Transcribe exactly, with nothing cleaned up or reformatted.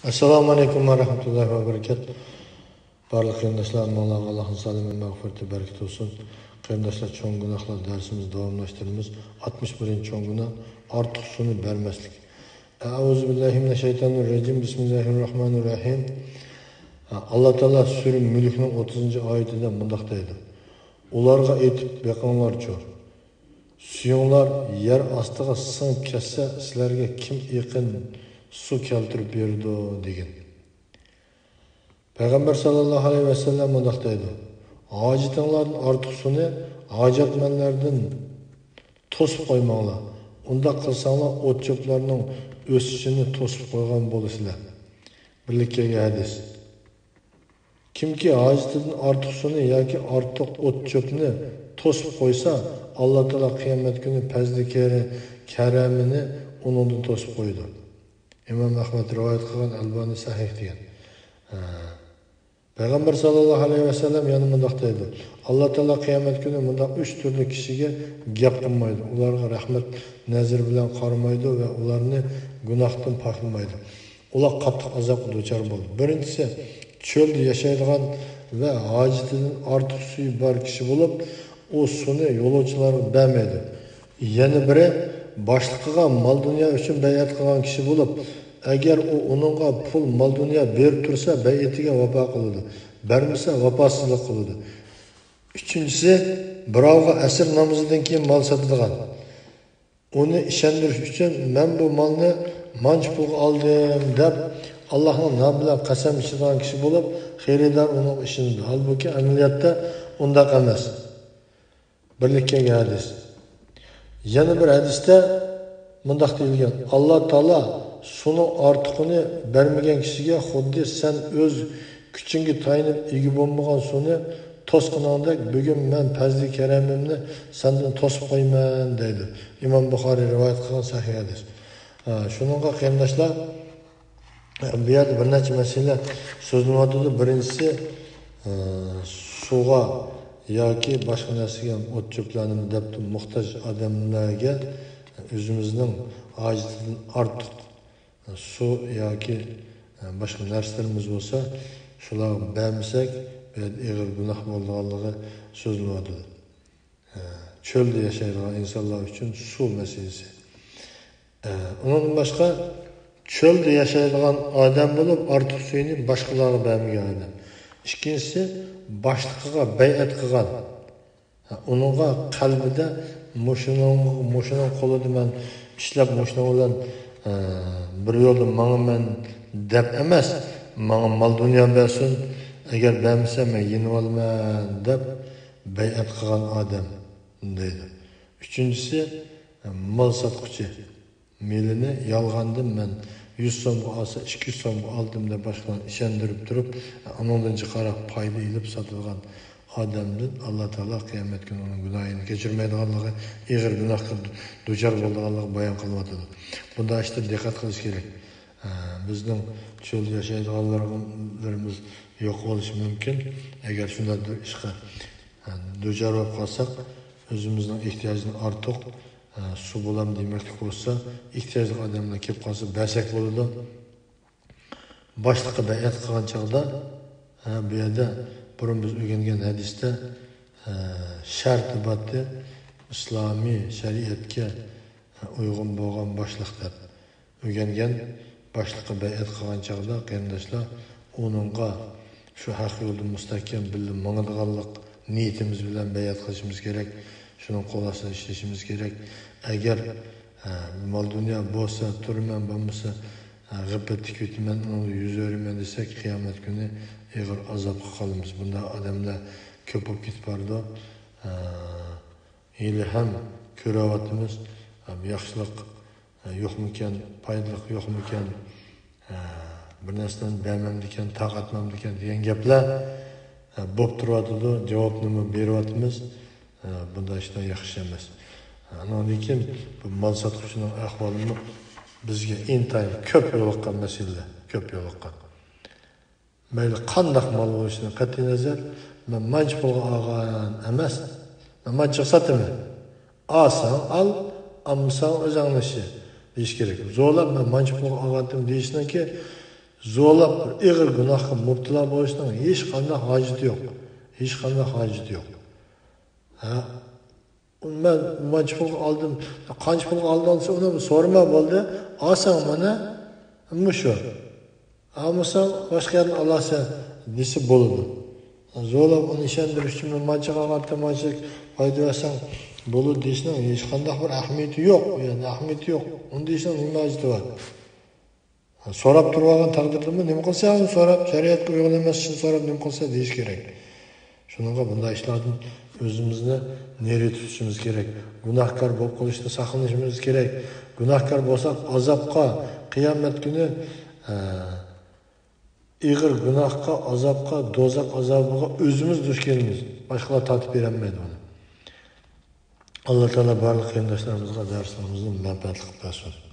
ئەسسالامۇ ئەلەيكۇم ۋە رەھمەتۇللاھى ۋە بەرىكات. بارلىق قېرىنداشلار، ھەممىڭلارغا ئاللاھنىڭ سالامى، مەغپىرىتى، بەرىكىتى بولسۇن. قېرىنداشلار، چوڭ گۇناھلار دەرسىمىزنى داۋاملاشتۇرىمىز. ئاتمىش بىرىنچى چوڭ گۇناھ، ئارتۇق سۇنى بەرمەسلىك. ئەئۇزۇ بىللاھى مىنەششەيتانىر رەجىم. بىسمىللاھىر راھمانىر راھىم. ئاللا تائالا سۈرە مۈلكنىڭ ئوتتۇزىنچى ئايىتىدە مۇنداق دەيدۇ: ئۇلارغا ئېيتىپ بېقىڭلارچۇ، سۈيۈڭلار يەر ئاستىغا سىڭىپ كەتسە، سىلەرگە كىم ئېقىن سۇ كەلتۈرۈپ بېرىدۇ؟ دېگىن. پەيغەمبەر ساللاللاھۇ ئەلەيھى ۋەسەللەم مۇنداق دەيدۇ: ھاجىتىڭلاردىن ئارتۇق سۇنى ھاجەتمەنلەردىن توسۇپ قويماڭلار. ئۇنداق قىلساڭلار، ئوت-چۆپلەرنىڭ ئۆسۈشىنى توسۇپ قويغان بولىسىلەر. بىرلىككە كەلگەن ھەدىس. كىمكى ھاجىتىدىن ئارتۇق سۇنى ياكى ئارتۇق ئوت-چۆپنى توسۇپ قويسا، ئاللا تائالا قىيامەت كۈنى پەزلى كەرە-، كەرەمىنى ئۇنىڭدىن توسۇپ قويىدۇ. ئىمام ئەھمەد رىۋايەت قىلغان، ئەلبانى سەھىھ دېگەن. ھە. پەيغەمبەر ساللاللاھۇ ئەلەيھى ۋەسەللەم يەنە مۇنداق دەيدۇ: ئاللا تائالا قىيامەت كۈنى مۇنداق ئۈچ تۈرلۈك كىشىگە گەپ قىلمايدۇ، ئۇلارغا رەھمەت نەزىرى بىلەن قارىمايدۇ ۋە ئۇلارنى گۇناھتىن پاكلىمايدۇ. ئۇلار قاتتىق ئازابقا دۇچار بولدى. بىرىنچىسى، چۆلدە ياشايدىغان ۋە ھاجىتىدىن ئارتۇق سۈيى بار كىشى بولۇپ، ئۇ سۇنى يولۇچىلارغا بەرمەيدۇ. يەنە بىرى، باشلىقىغا مال-دۇنيا ئۈچۈن بەيئەت قىلغان كىشى بولۇپ، ئەگەر ئۇ ئۇنىڭغا پۇل، مال-دۇنيا بېرىپ تۇرسا، بەيئىتىگە ۋاپا قىلىدۇ، بەرمىسە، ۋاپاسىزلىق قىلىدۇ. ئۈچىنچىسى، بىراۋغا ئەسىر نامىزىدىن كېيىن مال ساتىدىغان. ئۇنى ئىشەندۈرۈش ئۈچۈن، مەن بۇ مالنى مانچە پۇلغا ئالدىم دەپ، ئاللاھنىڭ نامى بىلەن قەسەم ئىچىدىغان كىشى بولۇپ، خېرىدار ئۇنىڭغا ئىشىنىدۇ. ھالبۇكى، ئەمەلىيەتتە ئۇنداق ئەمەس. بىرلىككە كەلگەن ھەدىس. يەنە بىر ھەدىستە مۇنداق دېيىلگەن: ئاللا تائالا سۇنىڭ ئارتۇقىنى بەرمىگەن كىشىگە، خۇددى سەن ئۆز كۈچۈڭگە تايىنىپ ئىگە بولمىغان سۇنى توسقىنىڭدەك، بۈگۈن مەن پەزلى كەرەمىمنى سەندىن توسۇپ قويىمەن، دەيدۇ. ئىمام بۇخارىي رىۋايەت قىلغان سەھىھ ھەدىس. ھە، شۇنىڭغا قېرىنداشلار، بۇ يەردە بىر نەچچە مەسىلە سۆزلىنىۋاتىدۇ. بىرىنچىسى، ئە، سۇغا ياكى باشقا نەرسىگە، ئوت-چۆپلەرنىمۇ دەپتۇ، موھتاج ئادەملەرگە ئۆزىمىزنىڭ ھاجىتىدىن ئارتۇق سۇ ياكى، ئە، باشقا نەرسىلىرىمىز بولسا، شۇلارغا بەرمىسەك، بۇ يەردە ئېغىر گۇناھ بولىدىغانلىقى سۆزلىنىۋاتىدۇ. ئە، چۆلدە ياشايدىغان ئىنسانلار ئۈچۈن سۇ مەسىلىسى. ئە، ئۇنىڭدىن باشقا، چۆلدە ياشايدىغان ئادەم بولۇپ، ئارتۇق سۈيىنى باشقىلارغا بەرمىگەن ئادەم. ئىككىنچىسى، باشلىقىغا بەيئەت قىلغان. ئۇنىڭغا قەلبىدە مۇشۇنىڭ، مۇشۇنىڭ قولىدا مەن ئىشلەپ، مۇشۇنىڭ بىلەن، ئە، بىر يولدا ماڭىمەن دەپ ئەمەس، ماڭا مال-دۇنيا بەرسۇن، ئەگەر بەرمىسە، مەن يېنىۋالىمەن دەپ بەيئەت قىلغان ئادەم دەيدۇ. ئۈچىنچىسى، مال ساتقۇچى. مېلىنى يالغاندىن مەن يۈز سومغا ئالسا، ئىككى يۈز سومغا ئالدىم دەپ باشقىلارنى ئىشەندۈرۈپ تۇرۇپ، ئۇنىڭدىن جىقراق پايدا ئېلىپ ساتىدىغان ئادەمدىن ئاللا تائالا قىيامەت كۈنى ئۇنىڭ گۇناھىنى كەچۈرمەيدىغانلىقى، ئېغىر گۇناھقا دۇچار بولىدىغانلىقى بايان قىلىنىۋاتىدۇ. بۇنداق ئىشتا دىققەت قىلىش كېرەك. ئە، بىزنىڭ چۆلدە ياشايدىغانلىرىمىز يوق بولۇشى مۇمكىن. ئەگەر شۇنداق بىر ئىشقا، ئە، دۇچار بولۇپ قالساق، ئۆزىمىزنىڭ ئېھتىياجىدىن ئارتۇق، ئە، سۇ بولامدۇ يېمەكلىك بولسا، ئېھتىياجلىق ئادەملەر كېلىپ قالسا، بەرسەك بولىدۇ. باشلىققا بەيئەت قىلغان چاغدا، ئە، بۇ يەردە بۇرۇن بىز ئۆگەنگەن ھەدىستە، ئە، شەرتى باتتى، ئىسلامىي شەرىئەتكە، ئە، ئۇيغۇن بولغان باشلىق دەپ. ئۆگەنگەن باشلىققا بەيئەت قىلغان چاغدا، قېرىنداشلار، ئۇنىڭغا شۇ ھەق يولدا مۇستەھكەم بىللە ماڭىدىغانلىق نىيىتىمىز بىلەن بەيئەت قىلىشىمىز كېرەك. شۇنىڭ قول ئاستىدا ئىشلىشىمىز كېرەك. ئەگەر، ئە، مال-دۇنيا بولسا تۇرىمەن، بولمىسا، ئە، غىببەتتە كېتىمەن، ئۇنىڭدا يۈز ئۆرۈيمەن دېسەك، قىيامەت كۈنى ئېغىر ئازابقا قالىمىز. بۇنداق ئادەملەر كۆپ بولۇپ كېتىپ بارىدۇ. ئە، ھېلىھەم كۆرۈۋاتىمىز، ئە، ياخشىلىق، ئە، يوقمىكەن، پايدىلىق يوقمىكەن، ئە، بىر نەرسىلەرنى بەرمەمدىكەن، تارقاتمامدىكەن دېگەن گەپلەر، ئە، بولۇپ تۇرۇۋاتىدۇ، جاۋابنىمۇ بېرىۋاتىمىز. ئە، بۇنداق ئىشلار ياخشى ئەمەس. ئە، ئانىڭدىن كېيىن بۇ مال ساتقۇچىنىڭ ئەھۋالىمۇ بىزگە ئىنتايىن كۆپ يولۇققان مەسىلىلەر، كۆپ يولۇققان. مەيلى قانداق مال بولۇشىدىن قەتئىينەزەر، مەن مانچە پۇلغا ئالغان ئەمەس، مەن مانچىغا ساتىمەن. ئالساڭ ئال، ئالمىساڭ ئۆزۈڭنىڭ ئىشى دېيىش كېرەك. زورلاپ مەن مانچە پۇلغا ئالغانتىم دېيىشنىڭكى زورلاپ بىر ئېغىر گۇناھقا مۇپتىلا بولۇشنىڭ ھېچقانداق ھاجىتى يوق. ھېچقانداق ھاجىتى يوق. ھە؟ مەن مانچە پۇلغا ئالدىم، قانچە پۇلغا ئالدىڭ دېسە، ئۇنى سورىما بولدى. ئالساڭ مانا، مۇشۇ. ئالمىساڭ، باشقا يەردىن ئالارسەن دېسە بولىدۇ. زورلاپ ئۇنى ئىشەندۈرۈش ئۈچۈن، مەن مانچىغا ئالغانتىم، مانچىلىك پايدا بەرسەڭ بولىدۇ دېيىشنىڭ ھېچقانداق بىر ئەھمىيىتى يوق. ئۇ يەردە ئەھمىيىتى يوق. ئۇنى دېيىشنىڭ نېمە ھاجىتى بار؟ سوراپ تۇرۇۋالغان تەقدىردىمۇ نېمە قىلسا، ئۇنى سوراپ، شەرىئەتكە ئۇيغۇن ئەمەس ئىشنى سوراپ نېمە قىلسا دېيىش كېرەك. شۇنىڭغا بۇنداق ئىشلاردىن ئۆزىمىزنى نېرى تۇتۇشىمىز كېرەك. گۇناھكار بولۇپ قېلىشتىن ساقلىنىشىمىز كېرەك. گۇناھكار بولساق، ئازابقا، قىيامەت كۈنى، ئە، ئېغىر گۇناھقا، ئازابقا، دوزاخ ئازابىغا ئۆزىمىز دۇچ كېلىمىز. باشقىلار تارتىپ بېرەلمەيدۇ ئۇنى. ئاللا تائالا بارلىق قېرىنداشلىرىمىزغا دەرسلىرىمىزنى مەنپەئەتلىك قىلىپ بەرسۇن.